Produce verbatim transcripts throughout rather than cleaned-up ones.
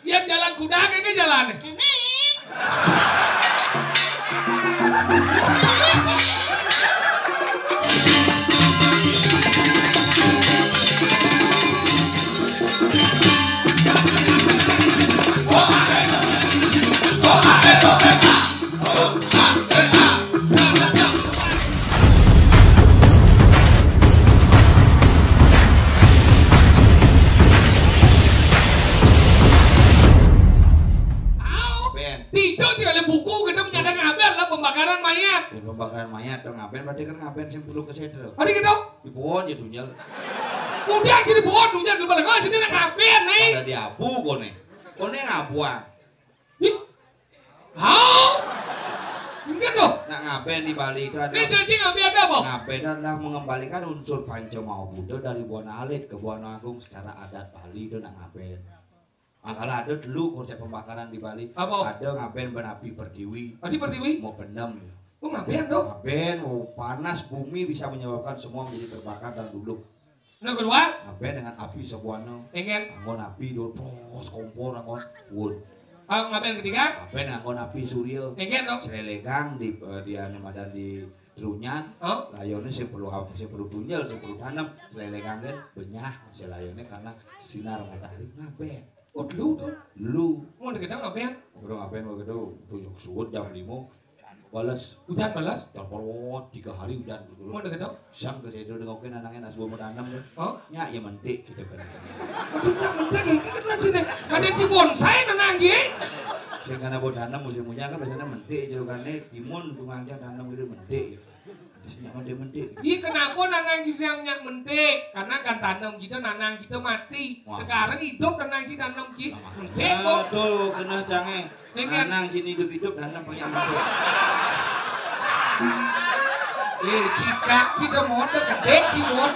Yén jalan kuda kéné jalané. Kéné. Au. Bén. Tidur di dalam buku kita menyatakan ngaben lah pembakaran mayat. Yén pembakaran mayat dong ngaben, berarti kan ngaben sing perlu ke sedro. Adi gitu? Dibuon ya dunyel. Udah jadi buon, udah di balik aja ini ngaben nih. Pada diabu koné. Koné ngabuang. Ih. Hau. Mungkin tuh. Nak ngaben di Bali itu ada. Ini jadi ngaben apa? Ngaben adalah mengembalikan unsur Panca Maha Buddha dari Buana Alit ke Buana Agung secara adat Bali itu nak ngaben. Angkala ada dulu konsep pembakaran di Bali. Apa? Ada ngaben ben api pertiwi. Api pertiwi? Mau benem. Oh, ngaben tuh. Ngaben, mau panas bumi bisa menyebabkan semua menjadi terbakar dan duduk. Nah, kedua? Ngaben dengan api sebuana. Engen. Anggon api dua terus kompor anggon wood. Ah, ngaben ketiga? Ngaben anggon api surya. Engen dong. Selelegang di eh, di anu madan di Trunyan. Oh. Layoné sing perlu ap- sing perlu tunjel, sing perlu tanem. Selelegang kan benyah selayoné karena sinar matahari ngaben. Oh, dulu tuh. Lu. Mau dikira ngaben? Orang ngaben begitu tujuh suwud jam lima. Balas. Hujan balas? Jam perwot tiga hari hujan gitu. Mau dikira? Sang ke saya dengokin anaknya nas buah tanam deh. Oh? Nya ya mentik gitu kan. Aduh, nya mentik ya, kan sini. Ada cibonsai nanang ji. Sing kana buah tanam musim hujan kan biasanya mentik jero kane timun tuh ngangkat tanam gitu mentik. Sing nyak mentik-mentik. Iya, kenapa nanang ji siang nyak mentik? Karena kan tanam kita nanang kita mati. Wah. Sekarang hidup nanang ji tanam ji. Mentik kok. Betul kena cange. Dengan nanang sini hidup-hidup dan nang pengen hidup. Eh, cicak si demon dek gedé si mon.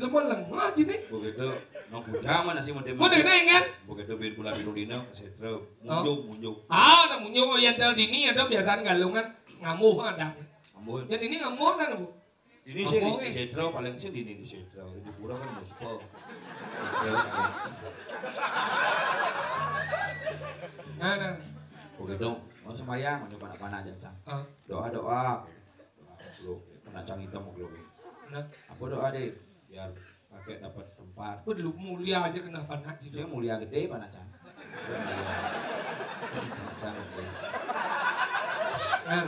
Lemah-lemah aja nih. Begitu, no kujang mana sih mau Mau dek naik kan? Begitu bin bulan dino dina ke setrum. Oh. Munjuk, munjuk. Ah, nak munjuk oh yang tel dini ada biasaan galungan ngamuh ada. Ampun. Dan ini ngamuh kan bu? Ini sih di Setro paling sih di ini di Setro. Di pura kan muspel. Nah, nah. Oke dong, mau sembahyang, mau panak-panak aja cang. Ah. Doa doa. Lu kena cang hitam mau lu. Nah. Apa doa deh? Biar pakai dapat tempat. Wah, lu mulia aja kena panak gitu. Saya mulia gede panak cang. Cang gede. Nah.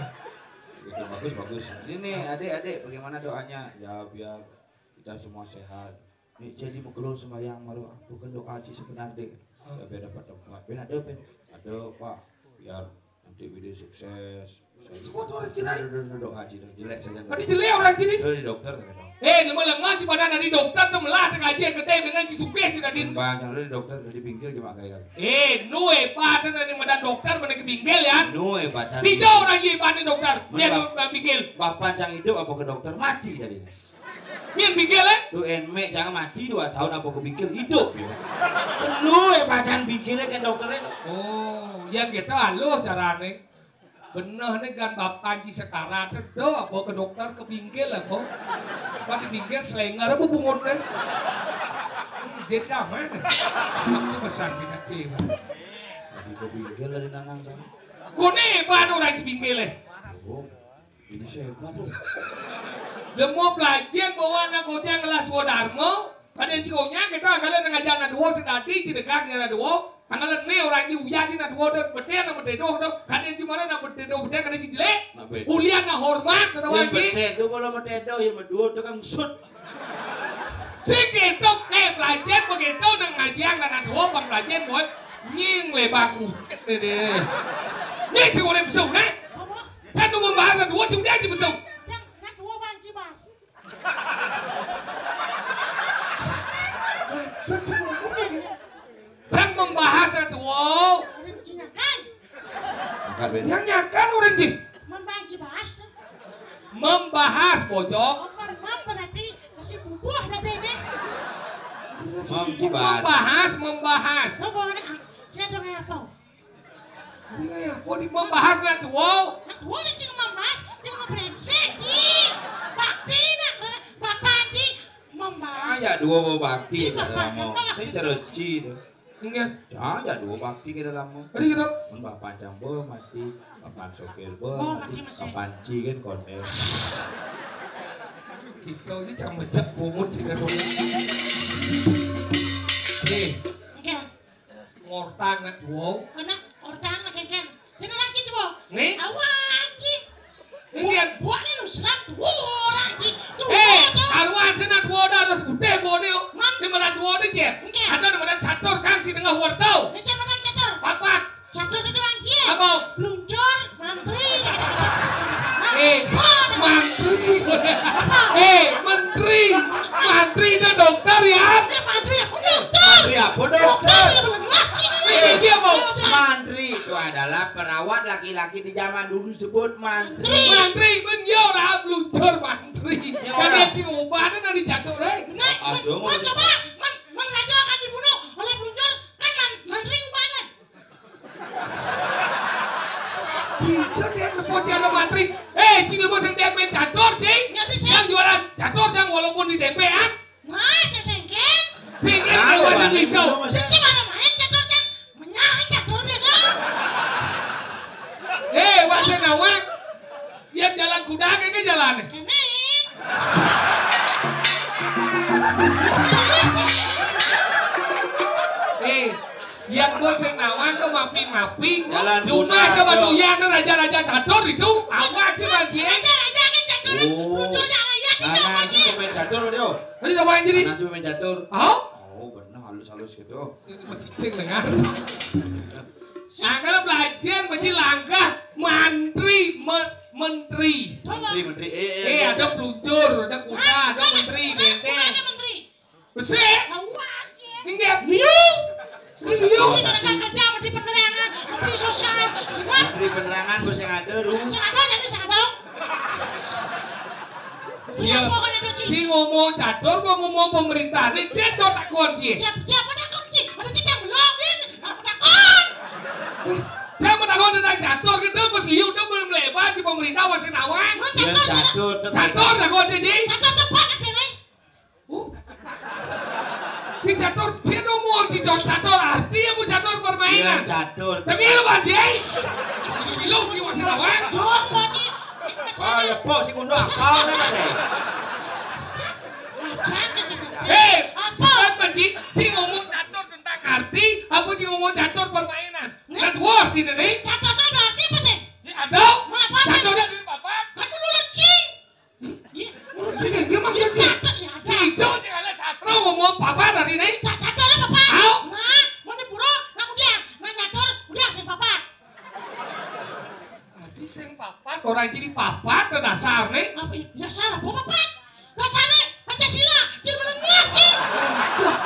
Gitu, bagus bagus. Ini nih adik-adik bagaimana doanya? Ya biar kita semua sehat. Nih jadi mau keluar sembahyang maru bukan doa aja sebenarnya. Ya biar dapat tempat. Ben ada ben. Ada Pak. Biar nanti video sukses. Semua tuh orang Cina. Doa aja jelek saja. Tadi jelek orang Cina. Dari dokter kata. Eh, dia malah ngaji pada dari dokter tuh melah ada kaji yang gede dengan si sugih tidak di. Sembah dari dokter dari pinggir cuma gaya. Eh, nu eh pada dari mana dokter mana ke pinggir ya? Nu eh pada. Tiga orang ji pada dokter. Dia pinggir. Bapak cang hidup apa ke dokter mati tadi? Min pinggir eh? Lu enmek jangan mati dua tahun apa ke pinggir hidup ya. Lu eh pacan pinggirnya ke dokternya. Oh, yang kita halus carane. Bener nih gan bapak ji sekarat do apa ke dokter ke bingkil apa? Apa di bingkil selenger apa bungut deh? Jecah mana? Itu pesan kita cewek. Lagi ke bingkil ada nanang sana. Gone baru lagi bingkil eh. Oh, ini siapa tuh? Demo pelajian bawa anak kota yang kelas dua Darmo. Kadén cikonya kita kalian ngajar anak dua sedadi cidegak anak dua. Anggalan ne orang ji uyah ji nak dua deh, betul nak betedoh deh. Kadén ji mana nak betedoh, betul kadén ji jelek. Nak betedoh. Ulian nak hormat, kata orang ji. Betedoh kalau betedoh ya berdua tu kan sut. Si ketok eh pelajar begitu nak ngajian nak dua bang pelajar buat nying lebar kucet deh deh. Ni si orang besar deh. Satu membahas dua cuma dia aja besar. Nak dua bang cibas. Maksud cuma ngomong ya. Cang membahas atuh. Orang Cina kan? Angkat beda. Yang nyakan orang ji. Membahas bahas. Membahas bojok. Oper mem berarti masih bubuh ada beda. Mem cibas. Membahas, membahas. Lo bawa anak, saya dong apa? Ini apa di membahas nak dua? Nak dua ni cing membahas, cing membrengsek ji. Bakti nak bapak ji membahas. Ya dua bakti. Ih, Bapak, Bapak. Saya cereci tu. Ingat. Ya, ya dua bakti kita lama. Tadi kita. Mun Bapak Cang ba mati, Bapak Sokir ba. Oh, mati, mati masih. Bapak Ci kan konden. Kita aja cang becek bungut sih kan. Nih. Ingat. Ngortang nak wow. Anak ngortang nak kengken. Jangan lagi tuh. Nih. Awak aja. Ini dia. Buat ni lu seram tuh orang aja. Tuh. Eh, arwah cenah dua dah harus gudeg bawa dia. Man. Dia mana dua dia, Cep? Oke. Ada nama catur kan si tengah wartau. Ini catur, catur. Papat. Catur itu orang kia. Apa? Luncur, mantri. Eh, mantri. Eh, menteri. Mantri itu dokter ya. Eh, mantri apa dokter? Mantri apa dokter? Dokter, dia belum laki. Eh, dia mau. Mantri itu adalah perawat laki-laki di zaman dulu disebut mantri. Mantri, ben dia orang luncur mantri. Ya, orang. Ada cing obatnya dari catur, eh. Nah, aduh, man, coba, man, man raja akan dibunuh oleh pelunjur, kan man, mantri obatnya. Luncur dia nepo cing ada mantri. Eh, cing lepas yang dia main catur, cing. Jadi, sih. Yang juara catur, yang walaupun di D P, ah. Nah, cek sengken. Sengken, nah, kalau masih bisa. Sing cing mana main catur, cang. Menyah catur biasa. Eh, wak senawang. Yang jalan kuda kayaknya jalan. Ini. Eh, yang bos senawang tuh mapi-mapi. Jalan kuda. Cuma coba tuh. Yang raja-raja catur itu, awak sih, Bang Ji. Raja-raja kan catur. Oh. Lucunya raja itu. Anak apa sih? Cuma main catur dia. Tadi coba yang jadi. Anak cuma main catur. Oh? Oh, benar halus-halus gitu. Cicing lengan. Angkana belajar mesti langkah mantri, me-, menteri. Menteri, menteri. Eh, eh, eh, ada peluncur, ada kuda, ada menteri, benteng. Besi. Minggir. Liu. Liu. Ini ada kerja menteri penerangan, menteri sosial. Menteri penerangan bos yang ada, Ru. Yang ada jadi saya dong. Iya. Sing ngomong catur, mau ngomong pemerintah. Ini cedok takon sih. Siapa, siapa takon sih? Ada cicak belum, Din? Apa takon? Saya mau takon tentang catur gitu, bos liu tuh belum lebar di pemerintah masih nawang. Catur, catur, catur takon sih. Catur tepat aja nih. Si catur, si nemu si catur, catur arti apa catur permainan? Iya, catur. Tapi lu, Bang Jai. Lu, si masih lawan. Jong, Bang Jai. Oh, ya, po, si kundo apa, apa, apa, deh? Acan, acan. Hei, apa? Bang Jai, si ngomong catur tentang arti, apa si ngomong catur permainan? Kan word ini, nih. Catur ada arti apa, sih? Ya, ada. Mana, apa? Catur dari papan. Kan menurut, cing. Iya. Cing, dia maksudnya. Catat ya ada. Hijau cing ada sastra ngomong papat hari ini. Catat ada papat. Au. Nah, mana pura, nah udah, nah nyatur, udah sing papat. Adi sing papat, orang jadi papat ke dasar nih. Apa ya? Dasar apa papat? Dasarnya Pancasila, cing menengah cing. Wah,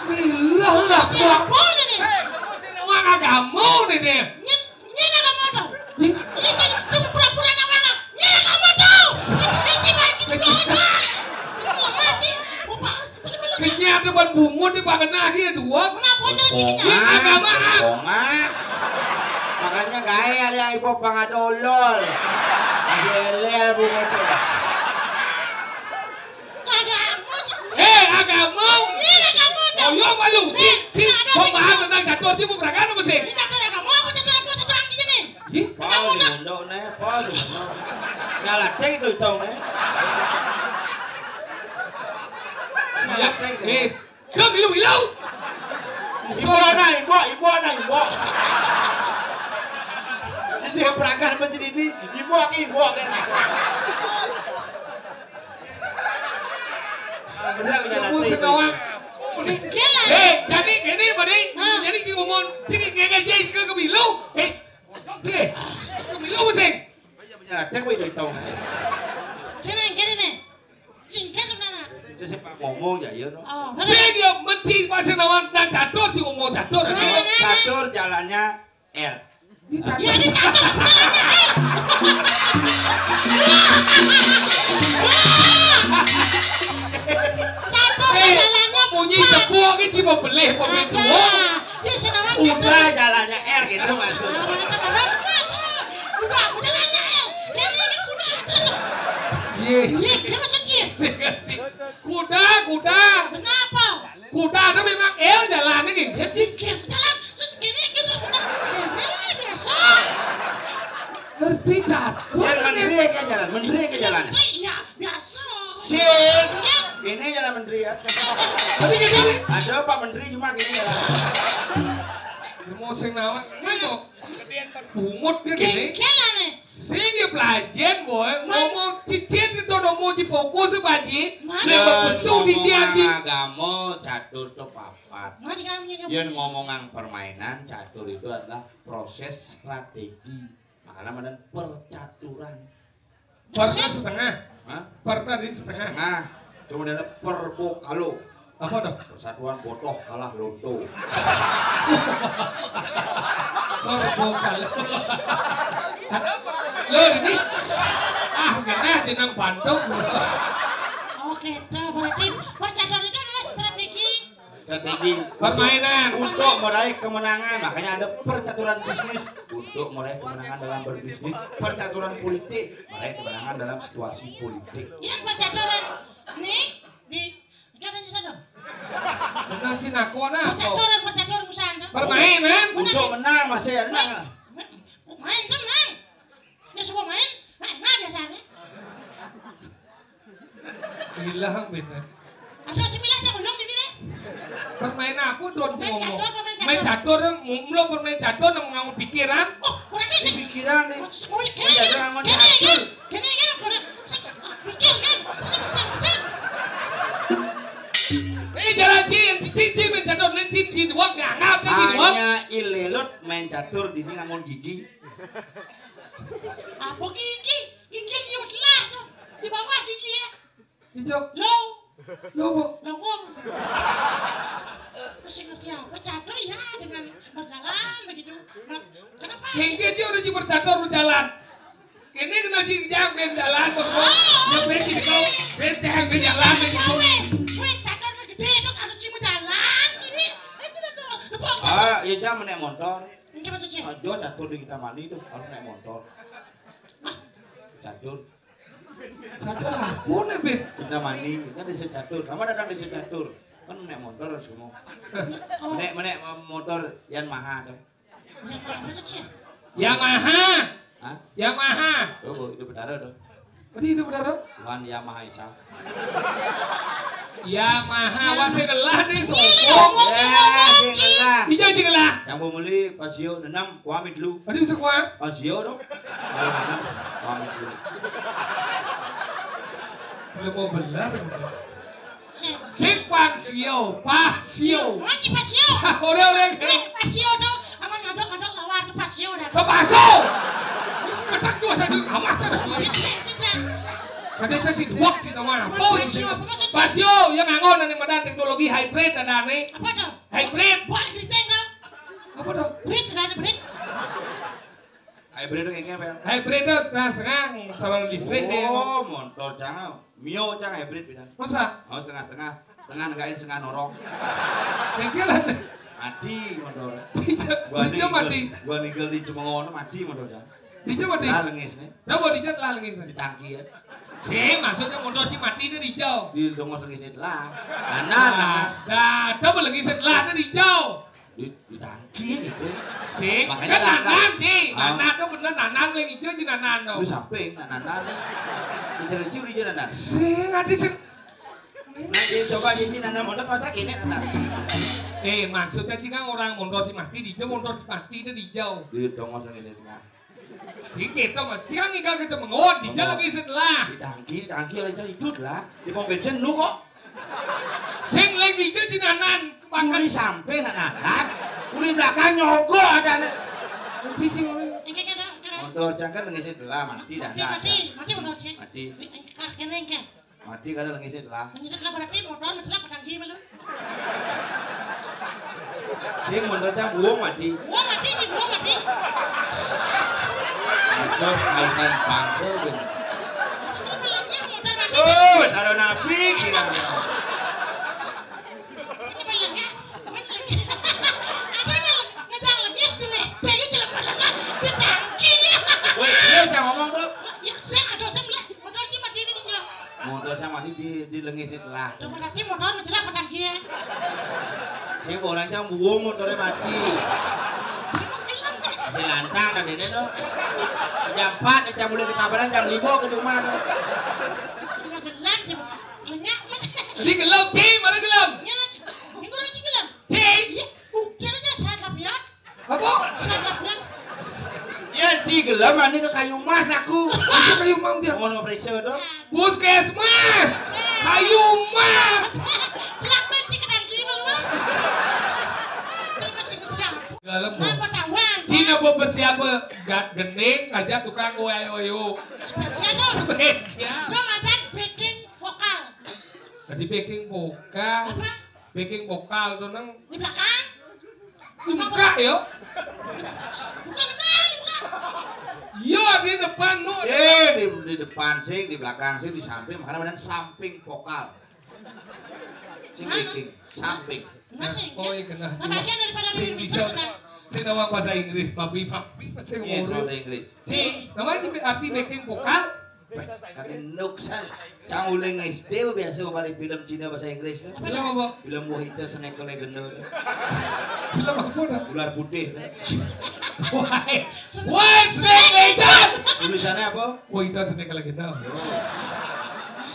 milah lah. Apa ini nih? Hei, kamu sing nawang agama nih, nih. Nyet Nyana kamu tuh. Iya, cuma, cuma pura-pura nawang. Nyana kamu tuh. Cuma benci, benci, doang. Doang, cing. Bapak, bener-bener. Kayaknya ada ban bungut di pangan akhir dua. Kenapa cara cingnya? Ini agama, ah. Bongak. Makanya gaya ada yang ibu pangan dolol. Masih elel bungut tuh. Agama, cing. Eh, agama. Ini agama tuh. Oh, iya, malu. Nih, cing, cing. Ada sih. Mau bahas tentang catur, cing, mau berangkat apa sih? Ini catur agama apa catur apa, catur angki ini? Ih, Paul di Mondo, nih, Paul di Mondo. Nyalateng itu, Tong, nih. Nyalateng itu. Eh, lu milu-milu. Ibu anak, ibu, ibu anak, ibu. Ini sih perangkat macam ini, ibu anak, ibu anak. Ah, benar, nyalateng itu. Ibu senawang. Gila. Eh, jadi gini, Badi. Hah? Jadi gini ngomong, jadi gini aja ke kemilu. Eh, Oke. Kemilu sing. Banyak-banyak ada gue itu. Sini yang kiri nih. Singkat sebenarnya. Itu sih Pak ngomong ya, iya, no. Oh, bener. Sing dia mencing pasir lawan dan catur, cing ngomong catur. Nah, nah, nah. Catur jalannya R. Ya, ini catur jalannya R. Catur jalannya bunyi tepuk ini cuma belih pemitu. Ada. Cing, senawang catur. Udah jalannya R gitu maksudnya. Nah, udah, udah, udah. Udah, udah jalannya R. Dia ini udah terus. Iya. Iya, dia masuk dia. Sing ngerti. Kuda, kuda. Kenapa? Kuda ada memang el jalannya gini. Gini jalan, terus gini gitu. Udah, gini biasa. Ngerti, Cat? Jalan menteri ya, jalan menteri ya, jalan. Menteri, iya, biasa. Sip. Iya. Ini jalan menteri ya. Tapi gini. Ada Pak Menteri cuma gini jalan. Mau sing nawar, ini kok. Bungut dia gini. Gini jalan nih. Sing ya pelajen, boy. Ngomong cicit itu ngomong di fokus ya, Pak Haji. Mana? Dia besu di dia, Haji. Agama catur tuh papat. Mana kan ini? Yang ngomongan permainan, catur itu adalah proses strategi. Makanya ada percaturan. Perna setengah. Hah? Perna di setengah. Setengah. Cuma ada per bo kalo. Apa tuh? Persatuan botoh kalah lonto. Perbo kalo. Lo ini, ah, kena jenang bandung. Oke, tuh berarti percaturan itu adalah strategi. Strategi. Permainan. Untuk meraih kemenangan. Makanya ada percaturan bisnis. Untuk meraih kemenangan dalam berbisnis. Percaturan politik. Meraih kemenangan dalam situasi politik. Yang percaturan nih di, kan aja sana. Benar sih, nak, kok, nak? Percaturan, percaturan sana. Permainan. Untuk menang masih ada. Main, main, main, tenang. Ya, semua main. Nah, nah, biasanya. Hilang bener. Ada si Milah aja belum di sini. Permain apa, Don? Main catur, main catur. Main catur, mumlo bermain catur, nang nganggo pikiran. Oh, berarti sih. Pikiran nih. Maksud semuanya, kene, iya, kene, jangan kene, catur. Kene, kene, kene. Sik, ah, pikir kan. Sik, sik, sik. Eh, jalan cin, cin, cin, cin, main catur, main cin, cin, dua, nganggap, cin, dua. Hanya ilelut main catur, dini nganggo gigi. Apa gigi? Gigi yang di bawah tuh. Di bawah gigi ya. Ijo. Lo. Lo, Bu. Lo ngomong. Terus ngerti apa? Catur ya dengan berjalan begitu. Nah, kenapa? Yang dia aja udah bercatur berjalan. Ini kena cincang, ben jalan, kok. Oh, ya, ben gitu. Ben jalan, ben jalan, ben gitu. Weh, weh, catur gede itu harus cuma jalan sini. Eh, tidak dong. Lo kok. Ah, ya, jangan naik motor. Ini maksudnya? Aja catur di kita mani tuh harus naik motor. Catur. Catur apa nih, Bib? Kita mani, kan desa catur. Kamu datang desa catur. Kan naik motor harus kamu. Oh. Naik, naik motor Yamaha tuh. Yamaha apa sih, Cil? Yamaha. Hah? Yamaha. Tuh, itu Betara tuh. Tadi itu Betara? Tuhan Yamaha Esa. Yamaha, wah, sing ngelah nih, sombong. Ya, sing ngelah. Iya, sing ngelah. Yang mau beli Pasio enam, kuami dulu. Tadi bisa kuah? Pasio dong. Kuami dulu. Belum mau belar. Sing Pasio, Pasio. Lagi Pasio. Ora, ora. Eh, Pasio to, aman ngadok-ngadok lawar to Pasio dah. Ke Paso. Ketak dua satu, awas, cak. Ini, ini, ini, ini. Kadang saya sih dua gitu mah. Apa Pasio, sih? Apa maksudnya? Pasio yang nganggo nang medan teknologi hybrid ada nih. Apa tuh? Hybrid. Buat keriting to. Apa tuh? Brit, ada brit. Hybrid itu kayaknya apa ya? Hybrid itu setengah-setengah, calon listrik deh. Oh, motor jangan. Mio cang hybrid pidan. Masa? Oh, setengah-setengah. Setengah negain, setengah norong. Bengkelan. Mati motor. Dija, gua Dija nigel, mati. Gua nigel di Cemengono mati motor cang. Dija mati. Lah lengis nih. Dah gua Dija telah lengis nih. Di tangki ya. Sih, maksudnya motor si mati itu Dija. Di dongos lengis itu lah. Mana, nah, mas? Dah, dah lengis itu lah itu Dija. Di, di tangki gitu. Sing, makanya kan nanan, Ci. Ah. Nanan tuh bener, nanan yang hijau, Ci, nanan tuh. Lu sampai nak nanan. Mencari curi aja nanan. Sing, ada sing. Nah, Ci, coba, Ci, nanan mondot masa kini nanan. Eh, maksudnya, Ci, kan orang mondot si mati, di hijau, mondot si mati, itu di hijau. Di dongos yang ini tengah. Sing gitu, Mas. Dia ngigal ke Cemengon, di jalan lagi setelah. Di tangki, di tangki, orang cari cut lah. Di pom bensin lu kok. Sing lagi di jalan Cinanan, makan. Uli sampai nak nanan. Uli belakang nyogok ada anak. Kunci, Cing, uli. Engke, engke, engke. Motor cangkan ngisi telah mati dah. Mati, mati, mati motor, Cing. Mati. Wi, engke, kar, kene, engke. Mati kada lagi sih lah. Lagi sih lah berarti motor ngecela padang gimana? Sing motor cang buang mati. Buang mati, Cing, buang mati. Motor alasan bangke ben. Maksudnya melengnya motor mati. Oh, taruh napi kira. Ini melengnya, melengnya. Apa nih? Ngejang lagi dulu. Pengen jalan melengnya. Di tangki. Woi, dia cang ngomong tuh. Ya, saya ada saya melihat motor Cing mati ini dia. Motor cang mati di, di lengis. Lah. Tuh, berarti motor mencelak petang kia. Sing orang cang buang motornya mati. Masih lantang kan ini tuh. Jam empat, jam mulai ketabaran, jam lima ke rumah tuh. Cuma gelap sih, lenyap. Jadi gelap, Ci, mana gelap? Ya, ini orang Ci gelap. Ci. Iya, udah aja saya gelap ya. Apa? Siap, ya. Ya, Ci gelem, ane ke kayu emas aku. Itu kayu emas dia. Ngono periksa to. Puskesmas. Kayu emas. Celak men Ci kedang ki, Bang. Terus masih kerja. Galem, Bu. Apa tawan? Cina, Bu, bersiap, Bu. Gak gening aja tukang goyang-goyang. Spesial dong. Spesial. Dong ada backing vokal. Tadi backing vokal. Apa? Backing vokal tuh, Neng. Di belakang. Buka, yo. Buka benar, buka. Iya, di depan, no. Eh, di, di depan sing, di belakang sing, di samping, mana-mana samping vokal. Sing backing, samping. Enggak sih. Oh, iya, kena. Nah, bagian daripada sing bisa. Sing nawang bahasa Inggris, papi, papi, bahasa Inggris. Iya, bahasa Inggris. Ci, namanya api backing vokal. Kan nuksan. Cang uling S D biasa kemarin film Cina bahasa Inggris kan. Film apa? Film Wahida Senekele Gendut. Film apa dah? Ular putih. Wah, wah, Senekele. Tulisannya apa? Wahida Senekele Gendut.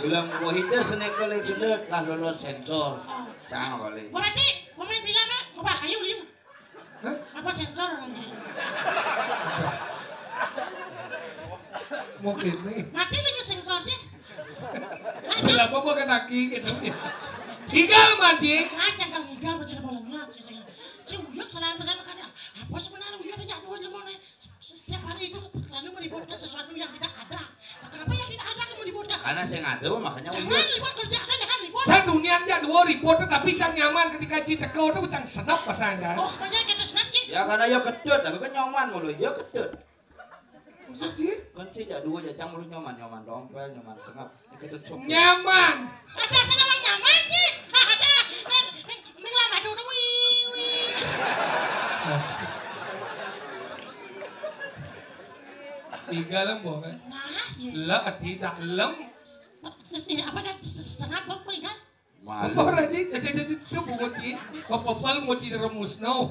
Film Wahida Senekele Gendut lah lolos sensor. Cang kali. Berarti pemain film ya, apa kayu liu? Hah? Apa sensor nanti? Mungkin nih. Mati lagi sensornya. Kenapa gua kena gigit? Tinggal mati. Ngajak kang Igal baca bola ngajak saya. Si Uyut selalu pesan makan. Apa sebenarnya Uyut aja dua lemone. Setiap hari itu selalu meributkan sesuatu yang tidak ada. Nah, kenapa yang tidak ada kamu ributkan? Karena saya nggak ada, makanya Uyut. Jangan ribut, kalau tidak ada, jangan ribut. Kan dunia dia dua ribut, tapi cang nyaman ketika cinta kau tuh cang senap pasangan. Oh, makanya kita senap, Ci. Ya, karena ya kedut, aku kan nyaman mulu, ya kedut. Maksud, Ci? Kan Ci, ya dua, ya cang mulu nyaman, nyaman dompet, nyaman senap. Ya kedut sok. Nyaman. Ada sih namanya nyaman, Ci. Ada. Ming lama dulu, wih, wih. Tiga lem, boh, kan? Nah, iya. Lah, tidak lem. Terus ini apa dah, setengah apa, apa, Igal? Malu. Apa, Raji? Cek, cek, cek, cek, Bu Moci. Apa, apa, Moci remus, no?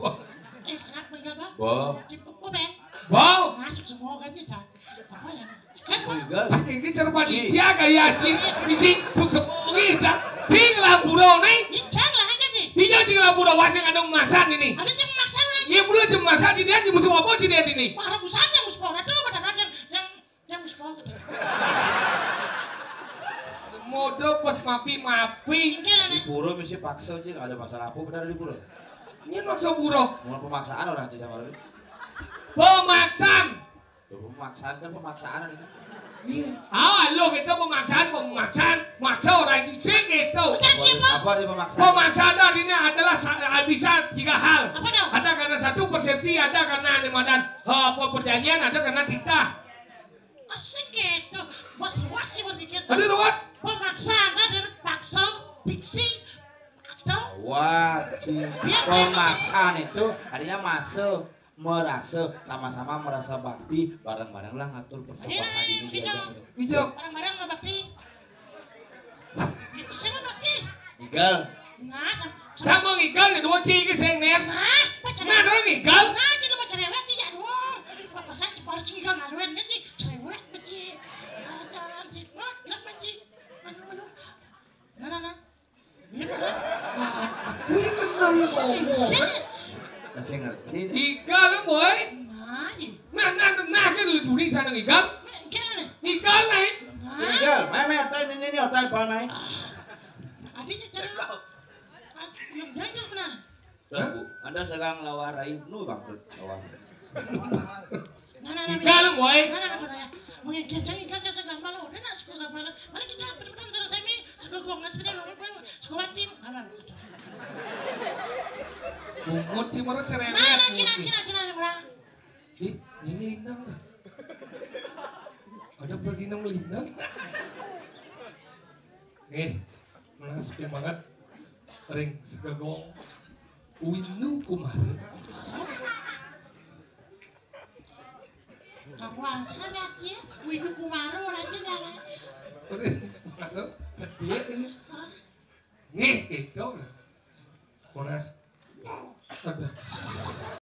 Eh, setengah apa, Igal, Bang? Bo. Cek, apa, Ben? Bo. Masuk semua kan, ya, Cak? Apa ya? Kan, Igal. Cek, ini cara panitia kayak, Ci. Bisi, suk, suk, oke, Cak. Cing lah, buro, nih. Ini Cang lah, aja, Ci. Iya, cing lah, buro, wasing ada masan ini. Ada sih masan, orang. Iya, buro, cing masan, ini aja musim apa, Ci, dia ini. Wah, rebusan yang musim apa, tuh, pada yang, yang Yang wis mau gedhe. Modho pas mapi-mapi. Inggih, Nek. Di pura mesti paksa, Cik, ada masalah apa benar di pura? Nyén maksa pura? Mau pemaksaan orang, Cik, sama lu. Pemaksaan. Loh, pemaksaan kan pemaksaan ini. Iya. Ah, lo gitu pemaksaan, pemaksaan, maksa orang iki sing gitu. Bukan siapa? Apa arti pemaksaan? Pemaksaan artinya adalah sa-, bisa tiga hal. Apa dong? Ada karena satu persepsi, ada karena anu madan, eh, apa, perjanjian, ada karena titah. Asik gitu. Bos, bos sih berpikir. Aduh, ruwet. Pemaksaan adalah paksa, fiksi, atau wajib. Pemaksaan itu artinya masuk, merasa, sama-sama merasa bakti, bareng-bareng lah ngatur persembahan ini gitu. Bareng-bareng ngebakti. Itu siapa bakti? Igal. Nah, sam-, sam-, sama Igal nih, dua ciki sing nih. Nah, pacar. Nah, terus Igal. Nah, jadi mau cerewet sih ya, aduh. Bapak saya cepat ciki Igal ngaduin kan sih, cerewet sih. Nah, nah, nah, nah, nah, nah. Nah, nah, nah. Iya, nah. Kuwi kena ya ngomong. Iya. Lah sing ngerti. Igal, boy. Nah, iya. Nah, nah, nah, nah, kan lu duri sana Igal. Nah, Igal, nah. Igal, nah. Nah. Igal, main, main, otai ini, ini, otai apa, main? Adiknya cari lo. Yang baik terus benar. Hah? Anda sedang lawan Rai, nu bangkrut, lawan. Nah, nah, nah, Igal, boy. Nah, nah, nah, nah, ya. Mungkin kencang Igal, saya suka malu. Dia nak suka malu. Mari kita berdepan sama Semi, suka gong, nggak sepeda, suka batin. Nah, nah, nah. Bungut sih, moro cerewet. Nah, nah, Cina, Cina, Cina, murah. Ih, ini Inang dah. Ada pergi nang Inang. Nih, mana sepi banget. Ring segagong. Windu Kumari. Kamu langsung aja, Windu Kumaro aja dah. Ring, halo, gede ini. Hah? Hehe, ¿qué onda? Con eso.